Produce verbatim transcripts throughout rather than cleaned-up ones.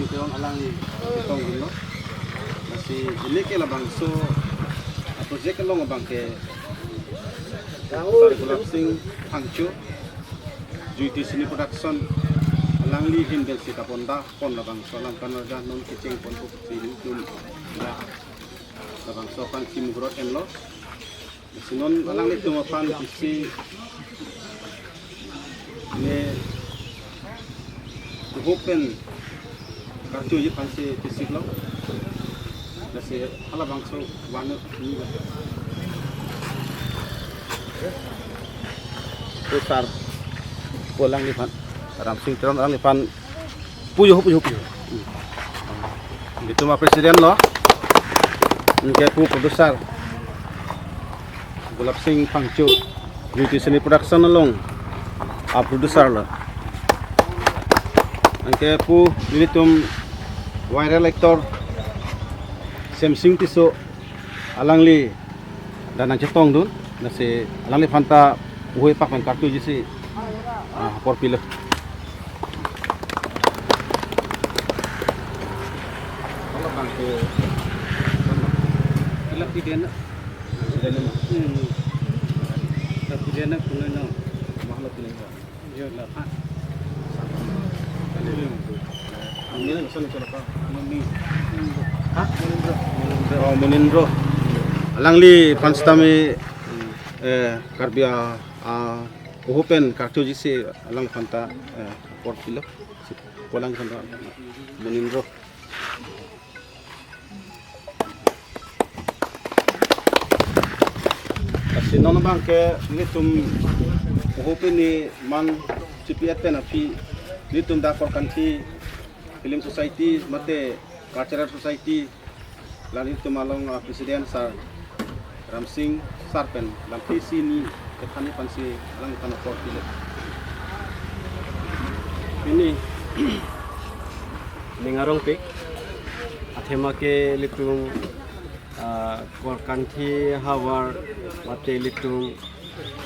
Alangli chetongdunlo. Lasi pini ke labangso a-project along abangke Sar Gulab Singh Phangcho, Jyoti Cine Production, alangli ahin pensi kabonda pon labangso alam kanerja non kecheng ponpo pusi nelitum la labangso aphan si muhurot enlo. Lasi non alanglitum aphan isi ne kuhuk pen kartuji aphan si pisiklo. Lasi halabangso vanu ni. Sar pu alangliphan, Ram Singh Teron alangliphan pu jo, pu jo, pu jo. Nelitum a-president lo. Anke pu producer Gulab Singh Phangcho, Jyoti Cine Production along a-producer lo. Anke pu nelitum viral actor Semsing Tisso, alangli dak nangchetongdun, lasi alangliphan ta uhui pak pen kartuji si, ah, apor pilo. Oh, Munindro. Alangliphan sitame, eh, Karbi a, a, uhui pen kartuji si alangliphan ta, eh, apor pilo. Pu alangliphan ta Munindro. Lasi non abangke nelitum uhui pen ni man chipi-et pen aphi nelitum dak Korkanthi Film Society mate Cultural Society, la nelitum along a-president Sar Ram Singh Sar pen lamthe isi ni kethan aphan si alangliphan apor pilo. Pini ning arongpik, athema ke ilitum, ah, Korkanthi havar mate ilitum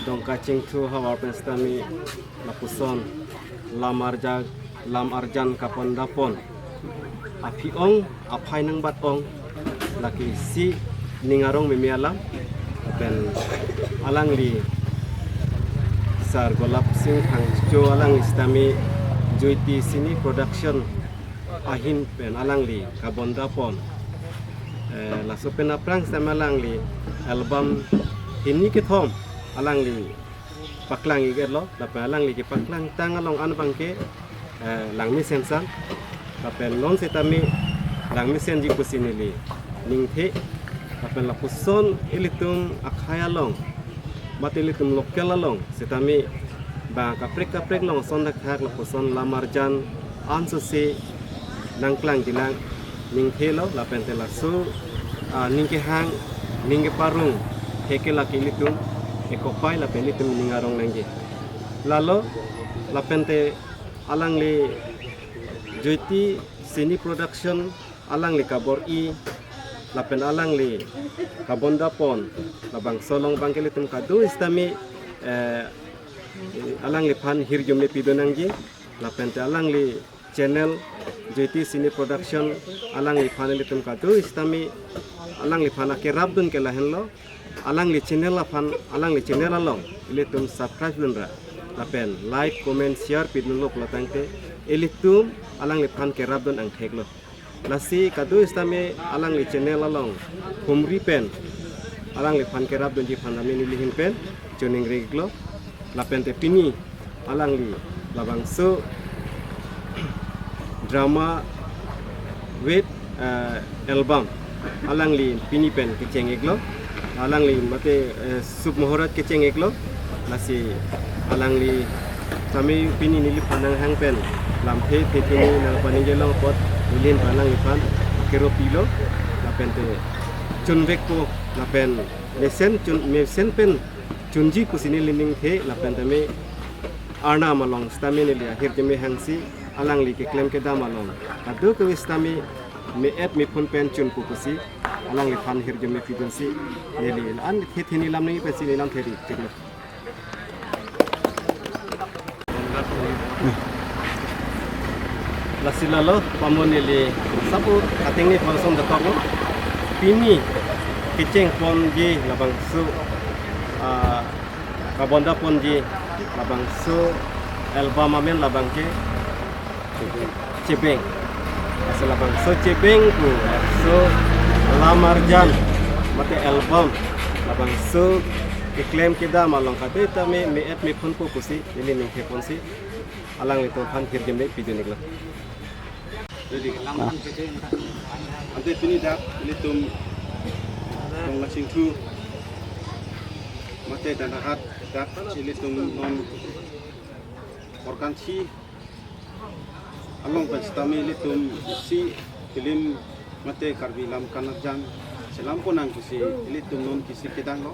Dongka Chingthu havar pen sitame lapuson lam arja, lam arjan kabonda pon aphi-ong aphai nangbat-ong lake isi ning arong meme alam pen alangli Sar Gulab Singh Phangcho alangli sitame Jyoti Cine Production ahin pen alangli kabonda pon. Eh, laso pen aphrang sitame alangli album hini kethom alangli paklang-iklo, lapen alangli kepaklang tang along an abangke, eh, Langmesen San, lapen non sitame Langmesenji pusi neli ningthe, lapen lapuson ilitum akhei along mate ilitum local along sitame bang kaprek kaprek along ason thakthak lapuson lam arjan ansose nangklangjilang ningthelo, lapen te laso, ah, ning kehang ning keparong heke lake ilitum ekopai lapen ilitum ning arong nangji. Lalo lapen te alangli Jyoti Cine Production alangli kabor-i lapen alangli kabonda pon labangso along abangke ilitum kado sitame, eh, alangliphan hirjume pidun nangji, lapen te alangli channel Jyoti Cine Production alangliphan ilitum kado sitame alangliphan akerapdun ke lahenlo, alangli channel aphan, alangli channel along ilitum subscribe dunra lapen like, comment, share pidunlo pulo tangte ilitum alangliphan kerapdun angtheklo. Lasi kado sitame alangli channel along humri pen alangliphan kerapdunji aphan tame neli ahin pen choningri-iklo. Lapen te pini alangli labangso drama with, eh, album alangli pini pen kecheng-iklo, alangli mate, eh, Shubh Muhurat kecheng-iklo. Lasi alangli tame pini neliphan nanghang pen lamthe thethe ni nangpaningje long apot neli ahin pen alangliphan kero pilo, lapen te chunvekpo, lapen mesen chun, mesen pen chunji pusi neli ningthe, lapen tame Arnam along sitame neli ahirjume hangsi alangli keklem kedam along kado kave sitame me-et mephun pen chunpo pusi alangliphan hirjume pidunsi neli an thethe ni lam nangji pensi neli lam theri chiklo. Lasi lalo, pamun neli sapu ating ni ponsong detok lo. Pini kecheng ponji labangso, ah, kabonda ponji labangso album amen labang ke Chebeng. Lasi labangso Chebeng pu, so lamarjan mate album labangso keklem kedam along kadokave me-et mephunpo pusi neli ningke ponsi alanglitum aphan hirjume pidun iklo. Ready. Ante pini dak ilitum Dongla Chingthu mate Danahat dak ilitum non Korkanthi along pen sitame ilitum isi film mate Karbi Lam Kanarjan chelam ponang pusi ilitum non kisi kedang lo.